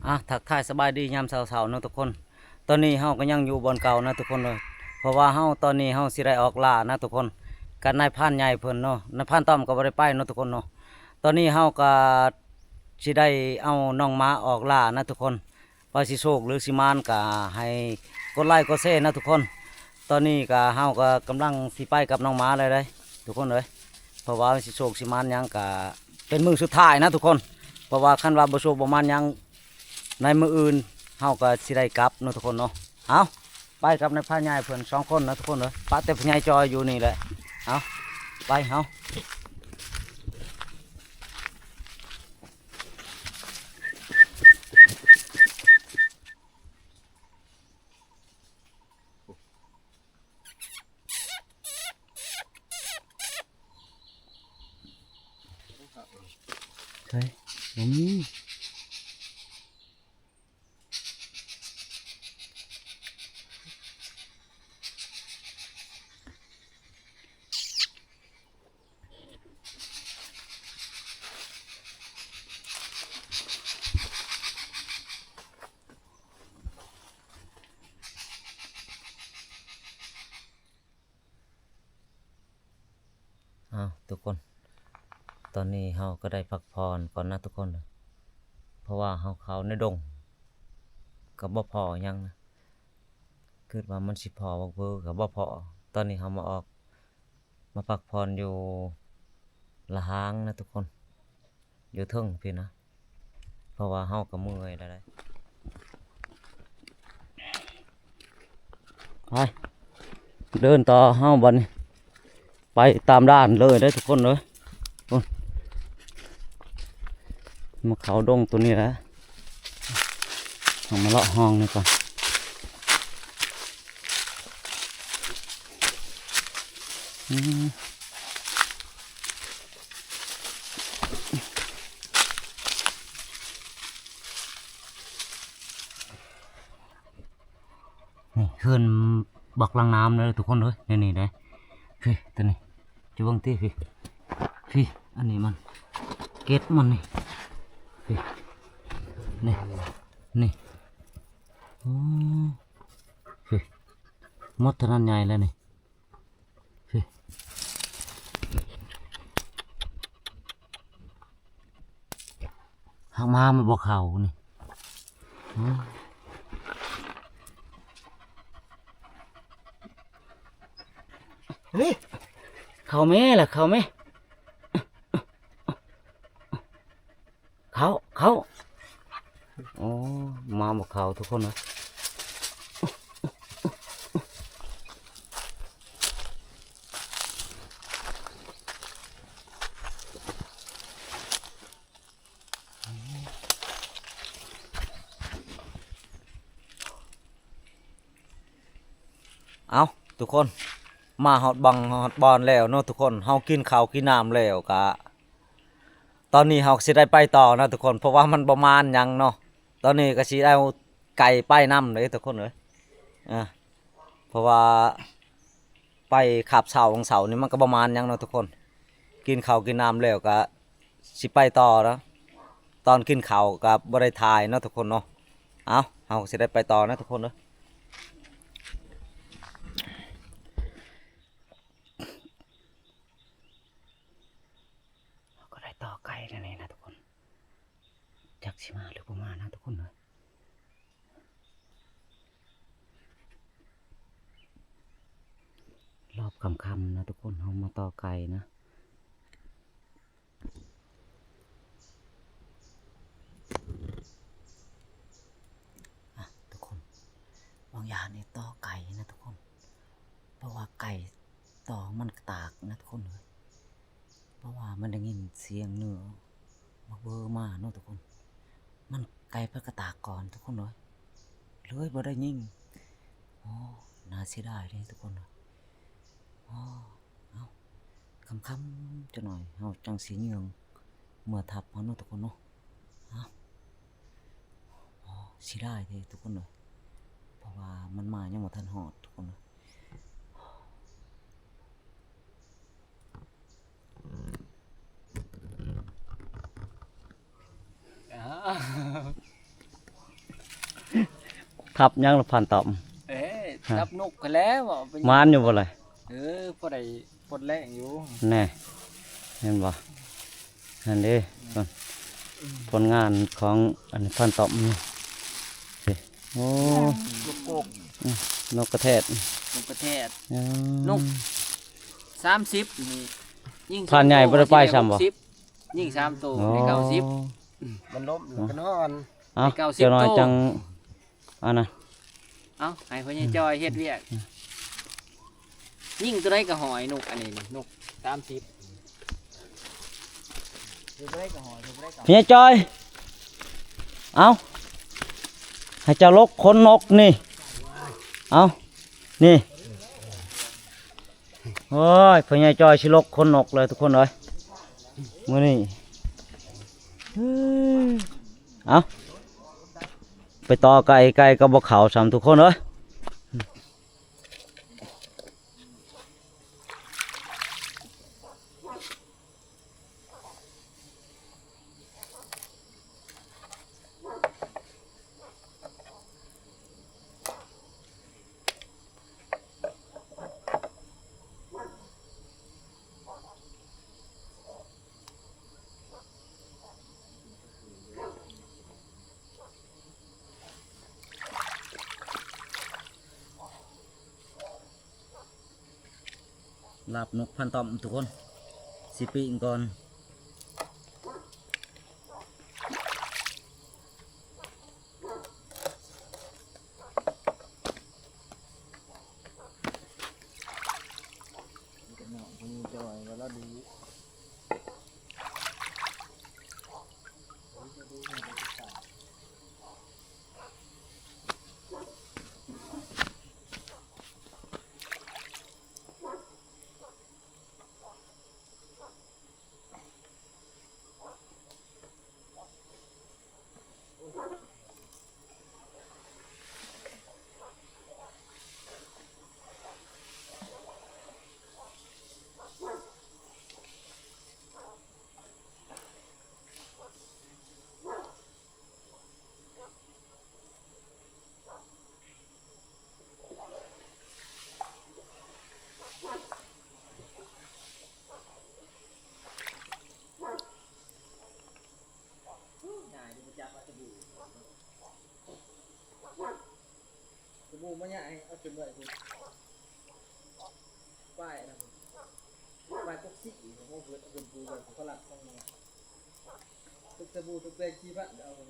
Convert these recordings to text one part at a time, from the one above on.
ອ່ະ ທັກທາຍສະບາຍດີຍາມເຊົ້າໆເນາະທຸກຄົນ. ຕອນນີ້ເຮົາກໍຍັງຢູ່ບ່ອນເກົ່ານະທຸກຄົນເອີຍ ເພາະວ່າເຮົາ ຕອນນີ້ເຮົາຊິໄດ້ອອກລ່ານະທຸກຄົນ ກັບນາຍພານໃຫຍ່ເພິ່ນເນາະ. ນາຍພານຕ້ອມກໍບໍ່ໄດ້ໄປເນາະທຸກຄົນເນາະ. ຕອນນີ້ເຮົາກໍຊິໄດ້ເອົານ້ອງໝາອອກລ່ານະທຸກຄົນ. ວ່າຊິໂຊກຫຼືຊິໝານກໍໃຫ້ກົດໄລກົດແຊນະທຸກຄົນ. ຕອນນີ້ກໍເຮົາກໍກຳລັງຊິໄປກັບນ້ອງໝາແລ້ວເດ້ທຸກຄົນເອີຍ ເພາະວ່າຊິໂຊກຊິໝານຫຍັງກໍເປັນມື້ສຸດທ້າຍນະທຸກຄົນ. ເພາະວ່າຄັນວ່າບໍ່ໂຊກບໍ່ໝານຫຍັງ ໃນມື້ອື່ນເຮົາກໍຊິໄດ້ກັບເນາະທຸກຄົນເນາະ. ເອົາ ໄປກັບນາຍພານໃຫຍ່ເພິ່ນສອງຄົນນະທຸກຄົນເອີຍ. ປະແຕ່ພານໃຫຍ່ຈອຍຢູ່ນີ້ແຫຼະ. ເອົາ ໄປເຮົາ. ໃສ ບໍ່ມີ. ອ້າວ ທຸກຄົນ ຕອນນີ້ເຮົາກໍໄດ້ພັກຜ່ອນກ່ອນນະທຸກຄົນ ເພາະວ່າເຮົາເຂົ້າໃນດົງກໍບໍ່ພໍຫຍັງນະ ຄິດວ່າມັນຊິພໍບັກເບີກໍບໍ່ພໍ. ຕອນນີ້ເຮົາມາອອກ ມາພັກຜ່ອນຢູ່ລະຫາງນະທຸກຄົນ ຢູ່ເທິງພີ້ນະ ເພາະວ່າເຮົາກໍເມື່ອຍແລ້ວເດ້. ໄປ ເດີນຕໍ່ເຮົາບັດນີ້ ໄປຕາມດ່ານເລີຍເດ້ທຸກຄົນເອີຍ. ໂອ້ຍ ມາເຂົ້າດົງຕົວນີ້ແຫຼະ ເຮົາມາເລາະຮ່ອງນີ້ກ່ອນ. ອືມ ນີ້ເຮືອນບັກຫຼັງນ້ຳເດີທຸກຄົນເອີຍ ນີ້ໆເດ້. ພີ້ ຕົວນີ້ ຈະເບິ່ງຕິ ພີ້ ພີ້ ອັນນີ້ມັນ ເກັດມັນນີ້ ພີ້ ນີ້ ນີ້ ໂອ້ ພີ້ ໝົດເທົ່ານັ້ນໃຫຍ່ແລ້ວນີ້. ພີ້ ຫາກມາມັນບໍ່ເຂົ້ານີ້ ນີ້ ເຂົ້າແມ່ລະ ເຂົ້າແມ່. ເຂົ້າ ເຂົ້າ ໂອ້ ມາບໍ່ເຂົ້າທຸກຄົນເອີຍ. ເອົ້າ ທຸກຄົນ ມາຮອດບັງຮອດບ່ອນແລ້ວເນາະທຸກຄົນ. ເຮົາກິນເຂົ້າກິນນ້ຳແລ້ວກະ ຕອນນີ້ເຮົາຊິໄດ້ໄປຕໍ່ນະທຸກຄົນ ເພາະວ່າມັນບໍ່ມານຫຍັງເນາະ. ຕອນນີ້ກໍຊິເອົາໄກ່ໄປນຳເດ້ທຸກຄົນເອີຍ ອາ ເພາະວ່າໄປຄາບເຊົ້າຂອງເຊົ້ານີ້ມັນກໍບໍ່ມານຫຍັງເນາະທຸກຄົນ. ກິນເຂົ້າກິນນ້ຳແລ້ວກໍຊິໄປຕໍ່ເນາະ. ຕອນກິນເຂົ້າກໍບໍ່ໄດ້ຖ່າຍເນາະທຸກຄົນເນາະ. ເອົ້າ ເຮົາກໍຊິໄດ້ໄປຕໍ່ນະທຸກຄົນເດີ. ເຮົາກໍໄດ້ຕໍ່ໄກ່ແລ້ວນີ້ນະທຸກຄົນ ຈັກຊິມາຫຼືບໍ່ມານະທຸກຄົນເອີຍ. ຮອບຄ່ຳໆນະທຸກຄົນ ເຮົາມາຕໍ່ໄກ່ນະ. ອ່ະ ທຸກຄົນ ບາງຢ່າງນີ້ຕໍ່ໄກ່ນະທຸກຄົນ ເພາະວ່າໄກ່ຕໍ່ມັນກະຕາກນະທຸກຄົນເອີຍ. ເພາະວ່າມັນໄດ້ຍິນສຽງເນື້ອບັກເບີມາເນາະທຸກຄົນ ມັນໄກ່ໄປກະຕາກກ່ອນທຸກຄົນເອີຍ ເລີຍບໍ່ໄດ້ຍິງ. ໂອ້ ໜ້າເສຍດາຍເດ້ທຸກຄົນເອີຍ. ໂອ້ ເອົ້າ ຄ່ຳໆຈັກໜ້ອຍເຮົາຈັ່ງຊິຍ່າງເມືອທັບເຮົາເນາະທຸກຄົນເນາະ. ເອົ້າ ໂອ້ ເສຍດາຍເດ້ທຸກຄົນເອີຍ ເພາະວ່າມັນມາຍັງບໍ່ທັນຮອດທຸກຄົນເອີຍ. ອ້າວ ຄັບຫຍັງລະພານຕ້ອມ? ເອີ ຮະ ຈັບນົກຫັ້ນແຫຼະ ເວົ້າໄປ ໝານຢູ່ບໍ່ລະ? ເອີ ພໍໄດ້ປົດແລງຢູ່ ແນ່ ເຫັນບໍ່? ຫັ້ນເດ້ ອືມ ຜົນງານຂອງອັນພານຕ້ອມນີ້ ໂອ້ ນົກກົກ ອືມ ນົກກະແທດ ນົກກະແທດ ອືມ ນົກສາມສິບນີ້ ຍິງ ພານໃຫຍ່ບໍ່ໄດ້ໄປຊ້ຳບໍ່? ຍິງສາມໂຕ ໂອ້ ໄດ້ເກົ້າສິບ ມັນລົ້ມ ເນາະ ມັນນອນ ເອົ້າ ໄດ້ເກົ້າສິບ ຈັກໜ້ອຍ ໂຕ ຈັ່ງ ອັນນະ ເອົ້າ ໃຫ້ພໍ່ໃຫຍ່ ອືມ ຈ່ອຍເຮັດວຽກ ອືມ ຍິງຕົວໃດກໍຫອຍ ນົກອັນນີ້ນີ້ ນົກສາມສິບ ຕົວໃດກໍຫອຍ ຕົວໃດກໍ ພໍ່ໃຫຍ່ຈ່ອຍ ເອົ້າ ໃຫ້ເຈົ້າລົກຂົນນົກນີ້ ເອົ້າ ນີ້ ໂອ້ຍ ພໍ່ໃຫຍ່ຈ່ອຍຊິລົກຂົນນົກເລີຍທຸກຄົນເອີຍ ມື້ນີ້ ເອົ້າ ໄປຕໍ່ໄກ່ ໄກ່ກໍບໍ່ເຂົ້າຊ້ຳທຸກຄົນເອີຍ. ລາບນົກພານຕ້ອມທຸກຄົນ ຊິປີ້ງກ່ອນ. ຍາຍບໍ່ຈັກວ່າສະບູ ສະບູມາຍາຍເອົາຂຶ້ນໄວ້ພຸ້ນ ປ້າຍນະ ປ້າຍປົກສີ ເອົາຂຶ້ນ ເອົາຂຶ້ນປູໄວ້ ເຂົາລັກຂອງ ຕົກສະບູຕົກແປງຂີ້ພັນ ເອົາຂອງ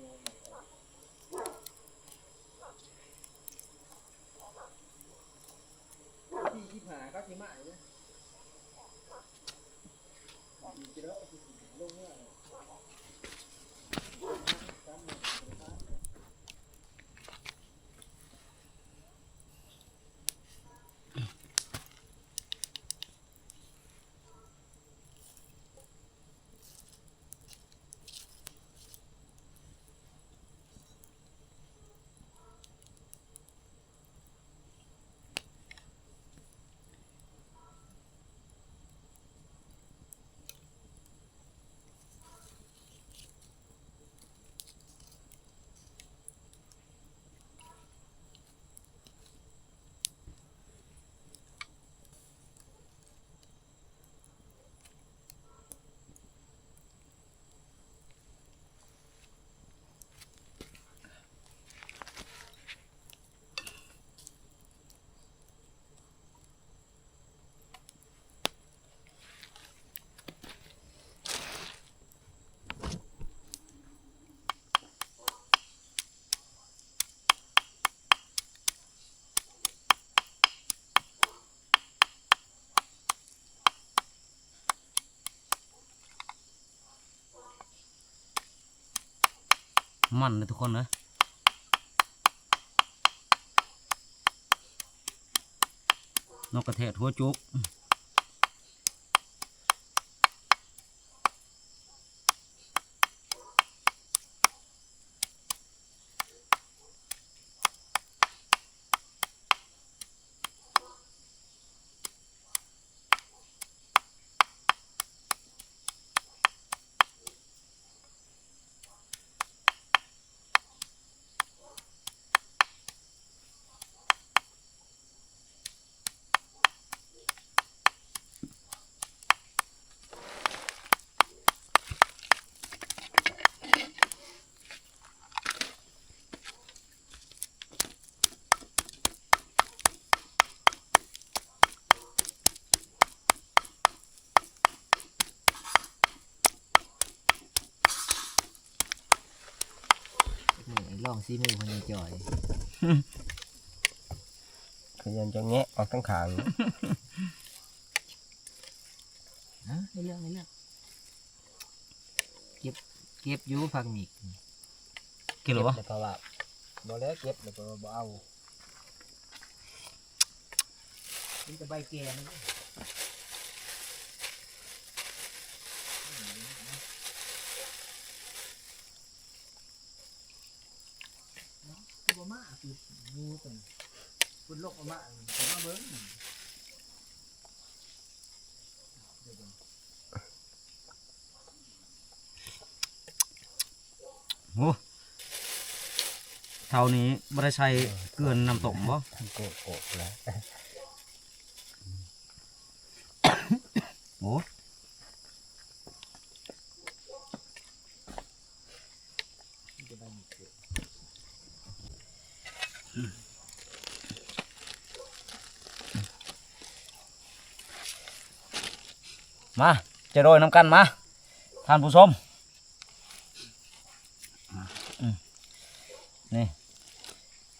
ທີ່ສິບຫ້າເຂົາຊິມາອີກເດ້ ມັນເດີທຸກຄົນເດີ ນົກກະແທດຫົວຈຸກ. ເ ລອງສີມືພໍ່ໃຫຍ່ຈ່ອຍ ຄືຍັງຈະແງະອອກທັງຂ້າງ. ຮະ ໃນເລື່ອງ ໃນເລື່ອງ ເກັບ ເກັບຢູ່ຜັກໝິກ ກິນແລ້ວບໍ່? ເກັບແລ້ວເຂົາວ່າ ບໍ່ແລ້ວ ເກັບແລ້ວເຂົາວ່າບໍ່ເອົາ ມີແຕ່ໃບແກ່ນະ. ບໍ່ມາ ຄືຢູ່ຕົວນີ້ ເພິ່ນລົກອອກມາ ເພິ່ນມາເບິ່ງ. ໂອ້ ເທົ່ານີ້ບໍ່ໄດ້ໃສ່ເກືອນນ້ຳຕົ້ມບໍ່? ໂກະໆ ແລ້ວ ໂອ້ ມາ ຈະໂດຍນຳກັນມາ ທ່ານຜູ້ຊົມ. ອືມ ນີ້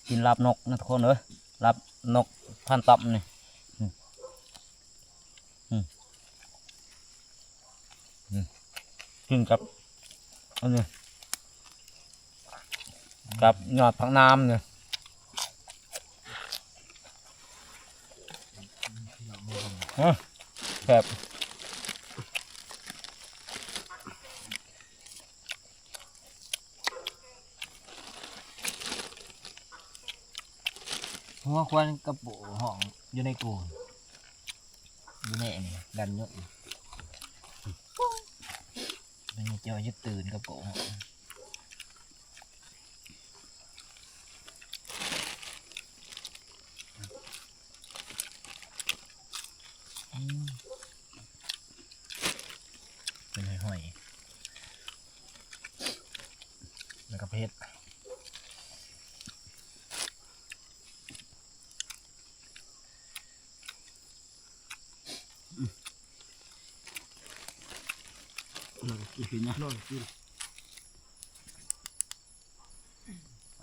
ກິນລາບນົກນະທຸກຄົນເອີຍ ລາບນົກພັນຕອບນີ້ ອືມ ອືມ ອືມ ກິນກັບ ອັນນີ້ ກັບຍອດຜັກໜາມນີ້. ເອີ ແຊບ ຫົວຄວັນກະໂປະຫ້ອງຢູ່ໃນກູ ຢູ່ໃນອັນນີ້ ດັນຍົດ ມັນມີເຈົ້າຈະຕື່ນກະໂປະຫ້ອງ. ອືມ ເປັນຫອຍໆ ແລ້ວກໍເຜັດ.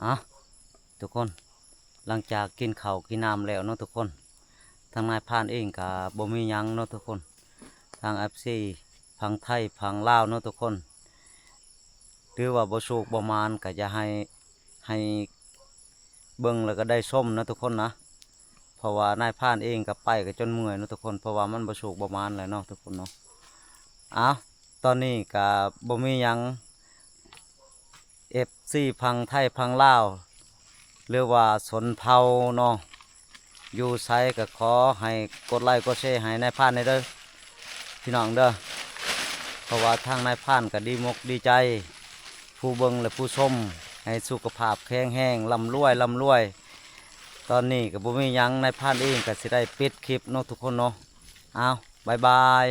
ອ່ະ ທຸກຄົນ ຫຼັງຈາກກິນເຂົ້າກິນນ້ຳແລ້ວເນາະທຸກຄົນ ທາງນາຍພານເອງກະບໍ່ມີຫຍັງເນາະທຸກຄົນ ທາງເອັຟຊີຝັ່ງໄທຝັ່ງລາວເນາະທຸກຄົນ ຖືວ່າບໍ່ໂຊກບໍ່ໝານ ກະຢາກໃຫ້ ໃຫ້ເບິ່ງແລ້ວກໍໄດ້ຊົມນະທຸກຄົນນະ ເພາະວ່ານາຍພານເອງກໍໄປກໍຈົນເມື່ອຍເນາະທຸກຄົນ ເພາະວ່າມັນບໍ່ໂຊກບໍ່ໝານແຫຼະເນາະທຸກຄົນເນາະ. ອ້າວ ຕອນນີ້ກໍບໍ່ມີຫຍັງ ເອັຟຊີຝັ່ງໄທຝັ່ງລາວ ຫຼືວ່າຊົນເຜົ່າເນາະ ຢູ່ໃສກໍຂໍໃຫ້ກົດໄລກົດແຊໃຫ້ນາຍພານແດ່ເດີ ພີ່ນ້ອງເດີ ເພາະວ່າທາງນາຍພານກໍດີມົກດີໃຈ ຜູ້ເບິ່ງ ແລະ ຜູ້ຊົມ ໃຫ້ສຸຂະພາບແຂງແຮງ ລ່ຳລວຍ ລ່ຳລວຍ. ຕອນນີ້ກໍບໍ່ມີຫຍັງ ນາຍພານເອງກໍຊິໄດ້ປິດຄລິບເນາະທຸກຄົນເນາະ. ອ້າວ ບາຍບາຍ.